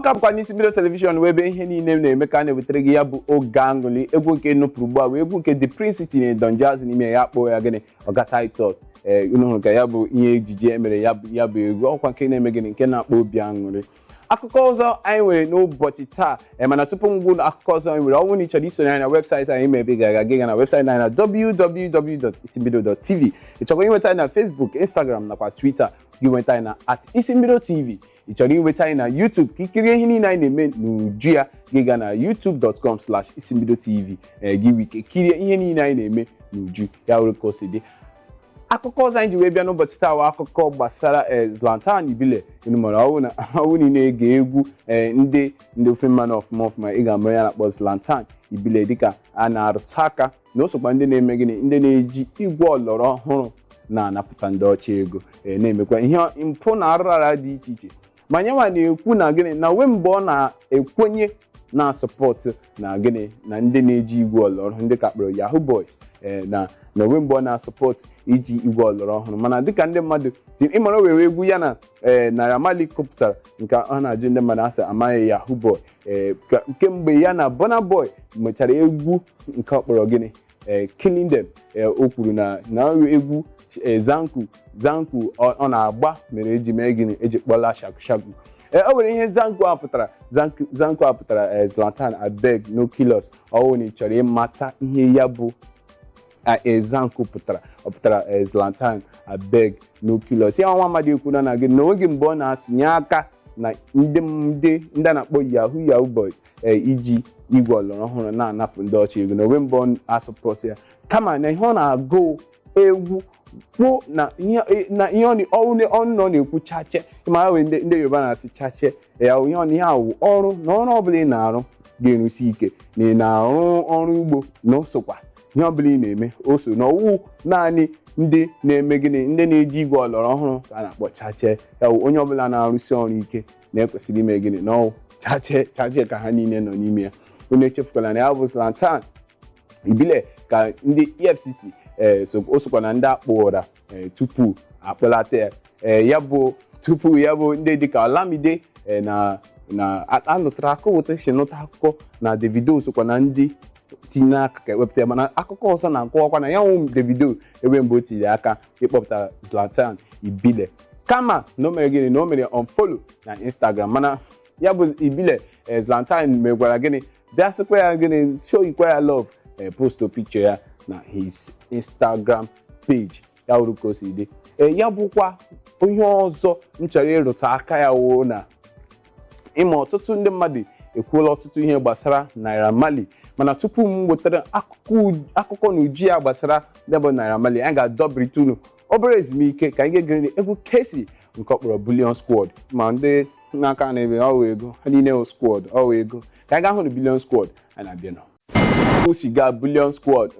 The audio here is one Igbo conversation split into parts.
Ọ ka bụkwa n'Isi Mbido Television wee ebe ihe niile na-eme ka a na-ewetara gị ya bụ Oge Aṅụli. Egwu nke nụpụrụ ugbu a wee egwu nke The Prince tinyere Don Jazzy n'ime ya, kpọọ ya gịnị? Oga Titus. Ee, unu hụrụ ka ya bụ ihe ejije emere ya bụ egwu ọkwa nke na-eme gịnị? Nke na-akpọ obi aṅụrị. Akụkọ ọzọ anyị nwere n'ụbọchị taa, mana tupu m gwụ akụkọ ọzọ anyị nwere, ọ bụrụ na ị chọrọ isonye anyị na webụsaịtị anyị, ma ebe ị ga-aga, gị ga na webụsaịtị anyị na www.isimbido.tv. Ị chọkwa inweta anyị na Facebook, Instagram nakwa Twitter, gị nweta anyị na @isimbidotv. Ị chọrọ inweta anyị na YouTube ka ikirie ihe niile anyị na-eme n'uju ya, gị ga na youtube.com/isimbidotv. Ee, gị wike kirie ihe niile anyị na-eme n'uju ya, were ka o si dị. Akụkọ ọzọ anyị ji wee bịa n'ụbọchị taa bụ akụkọ gbasara Zlatan Ibile. Unu mara ọwụ na ọwụ na ị na-ege egwu ndị ofe mmanụ ọfụma ọfụma, ị ga-ama ya na-akpọ Zlatan Ibile, dịka a na-arụtụ aka na o sokwa ndị na-eme gịnị? Ndị na-eji igwe ọlọrọ ọhụrụ na-anapụta ndị ọcha ego, na-emekwa ihe mpụ na arụrara dị iche iche. Ma nyenwa na-ekwu na gịnị? Na wee mgbe ọ na-ekwenye na support na gịnị? Na ndị na-eji igwe ọlọrọ ọhụrụ, ndị ka kpọrọ Yahoo Boys, na onwe mgbe ọ na-asupport iji igwe ọlọrọ ọhụrụ. Mana dịka ndị mmadụ ịmara were egwu ya na Naira Marley kụpụtara nke ọ na-ajụ ndị mmadụ asị amaghị Yahoo Boy, kemgbe ya na Burna Boy mechara egwu nke ọ kpọrọ gịnị? Killing Them. O kwuru na egwu Zanku Zanku ọ na-agba mere eji mee gịnị? Eji kpọla Shaku Shaku. O nwere ihe Zanku a pụtara. Zanku Zanku a pụtara Zlatan abeg no kill us. Ọwụ na ị chọrọ ịmata ihe ya bụ Zanku pụtara, ọ pụtara Zlatan abeg no kill us. Ya nwa amadi ekwuna na gị na onweghị mgbe ọ na-asịnye aka na ndị a na-akpọ Yahoo Yahoo Boys iji igwe ọlọrọ ọhụrụ na-anapụ ndị ọcha ego, na onwe mgbe ọ asupport ya, kama na ihe ọ na-agụ egwu kwuo na ihe ọ nọ na-ekwu chache ma wee ndị Yoruba na-asị chache ya, ihe ọ ihe awụ ọrụ na ọrụ ọbụla ị na-arụ ga-erusi ike, na ị na-arụ ọrụ ugbo na osokwa ihe ọbụla ị na-eme o so na ọwụ naanị ndị na-eme gịnị? Ndị na-eji igwe ọlọrọ ọhụrụ ka a na-akpọ chache ya, wụ onye ọbụla na-arụsi ọrụ ike na-ekwesịrị ime gịnị? Na ọwụ chache chache ka ha niile nọ n'ime ya. Unu echefukwala na ya bụ Zlatan Ibile ka ndị EFCC o sokwa na ndị akpụra tupu akpọlata ya. Ya bụ tupu ya bụ ndị dịka Olamide na anụtara akụkọ ụtọ si nụta akụkọ na Davido sokwa na ndị tinye aka ka ewepụta ya. Mana akụkọ ọzọ na-akọwakwa na ya nwụ Davido ebe mgbe o tiri aka ịkpọpụta Zlatan Ibile, kama na o mere gịnị? Na o mere unfollow na Instagram. Mana ya bụ Ibile, Zlatan megwara gịnị? Bịa sịkwa ya gịnị? Show ikwa ya love, post picture ya na his Instagram page. Ya wuru ka o si dị. Ya bụkwa ihe ọzọ m chọrọ ịrụta aka ya wụ na ịma ọtụtụ ndị mmadụ ekwuola ọtụtụ ihe gbasara Naira Marley. Mana tupu m wetara akụkọ na uju ya gbasara ndị bụ Naira Marley, anyị ga-adọbirite unu obere ezumike ka anyị ga-egere egwu Kcee nke ọ kpọrọ Billion Squad. Ma ndị n'aka na-ebe ọwụ ego ha niile wụ squad ọwụ ego, ka anyị gaa hụ na Billion Squad anyị na-abịa nọ siga Billion Squad.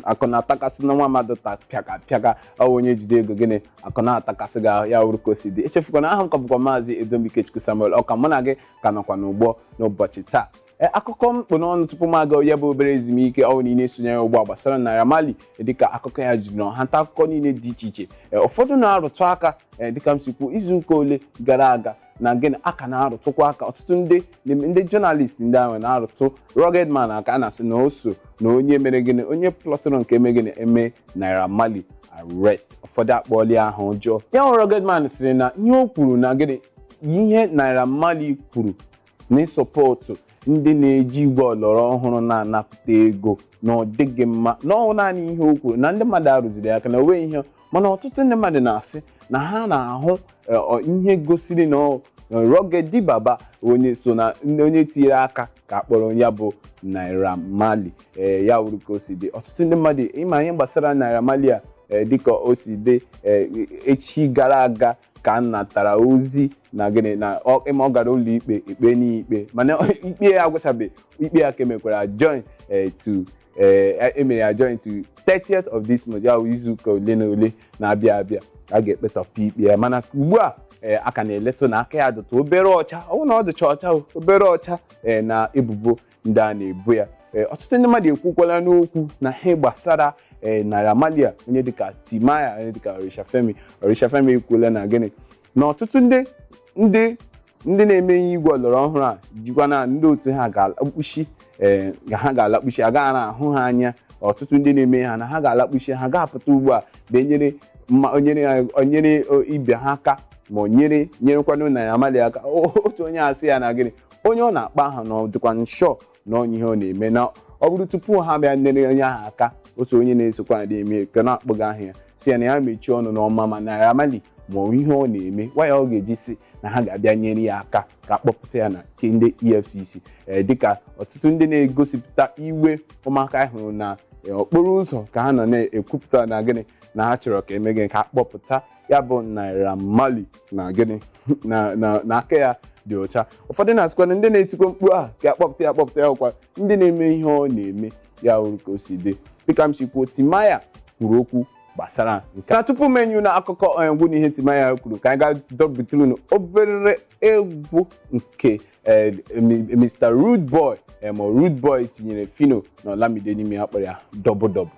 Akụ na-atakasị na nwa mmadụ ta pịaka pịaka, ọ onye jide ego gịnị? Akụ na-atakasị gị. Ya wuru ka o si dị. Echefukwana aha m ka bụkwa Maazị Edomikechukwu Samuel Ọka. Mụ na gị ka nọkwa n'ụgbọ n'ụbọchị taa. Akụkọ mkpụ n'ọnụ tupu m aga ya bụ obere ezumike, ọ na ị na-esonyere ugbu a, gbasara Naira Marley, dịka akụkọ ya juru n'ọha nta akụkọ niile dị iche iche. Ụfọdụ na-arụtụ aka, dịka m si kwuo izuụka ole gara aga, na gịnị aka na-arụtụkwa aka, ọtụtụ ndị journalist ndị ahụ na-arụtụ Rugged Man aka, a na-asị na o so na onye mere gịnị? Onye plọtụrụ nke eme gịnị? Eme Naira Marley arrest. Ụfọdụ akpọọla ya aha ọjọọ. Ya nwere Rugged Man sịrị na ihe o kwuru na gịnị? Ihe Naira Marley kwuru na ịsupport ndị na-eji igwe ọlọrọ ọhụrụ na-anapụta ego na ọ dịghị mma, na ọ naanị ihe o kwuru na ndị mmadụ arụziri aka na onweghị ihe. Mana ọtụtụ ndị mmadụ na-asị na ha na-ahụ ihe gosiri na Rugged Baba onye so na onye tinyere aka ka akpọrọ ya bụ Naira Marley. Ee, ya wuru ka o si dị. Ọtụtụ ndị mmadụ ịma ihe gbasara Naira Marley a, dịka o si dị, echi gara aga ka a natara ozi na gịnị? Na ịma ọ gara ụlọ ikpe ikpe n'ikpe, mana ikpe ya agwụchabeghị. Ikpe ya ka emekwara join to emere ya join to 30th of this month, ya bụ izuụka ole na ole na-abịa abịa a ga-ekpetọpụ ikpe ya. Mana ugbu a, a ka na-eletụ na aka ya dịtụ obere ọcha, ọ bụrụ na ọ dịcha ọcha, obere ọcha na ebubo ndị a na-ebo ya. Ọtụtụ ndị mmadụ ekwukwala n'okwu na ihe gbasara Naira Marley a, onye dịka Timaya, onye dịka Oritsefemi. Oritsefemi ekwuola na gịnị? Na ọtụtụ ndị Ndị na-eme ihe igwe ọlọrọ ọhụrụ a jikwa na ndị otu ha ga-alakpuchi, ee, ha ga-alakpuchi, agaghị na-ahụ ha anya. Ọtụtụ ndị na-eme ha na ha ga-alakpuchi, ha ga-apụta ugbu a bịa nyere ma onyere ibe ha aka, ma o nyere nyerekwanụ Naira Marley aka. Otu onye asị ya na gịnị onye ọ na-akpa aha na ọ dịkwa nshọ na onye ihe ọ na-eme, na ọ bụrụ tupu ha bịa nyere onye ahụ aka, otu onye na-esokwa na-eme ka na-akpọga aha ya si ya na ya mechie ọnụ n'ọma, ma Naira Marley ma ihe ọ na-eme nwa ya ọ ga-eji si na ha ga-abịa nyere ya aka ka akpọpụta ya na nke ndị EFCC. Dịka ọtụtụ ndị na-egosipụta iwe ụmụaka hụrụ na okporo ụzọ ka ha nọ na-ekwupụta na gịnị na ha chọrọ ka eme gịnị ka akpọpụta ya bụ Naira Marley na gịnị na aka ya dị ọcha. Ụfọdụ na-asịkwa na ndị na-etikwa mkpu a ka akpọpụta ya, akpọpụta ya ọkwa ndị na-eme ihe ọ na-eme ya hụrụ ka o si dị. Dịka m si kwuo, Timaya kwuru okwu gbasara nke na tupu menyu na akụkọ egwu na ihe Timaya kwuru, ka anyị gaa dọbitụrụ obere egwu nke Mr. Rude Boy, ma Rude Boy tinyere Phyno na Olamide n'ime ya, kpọrọ ya Double Double.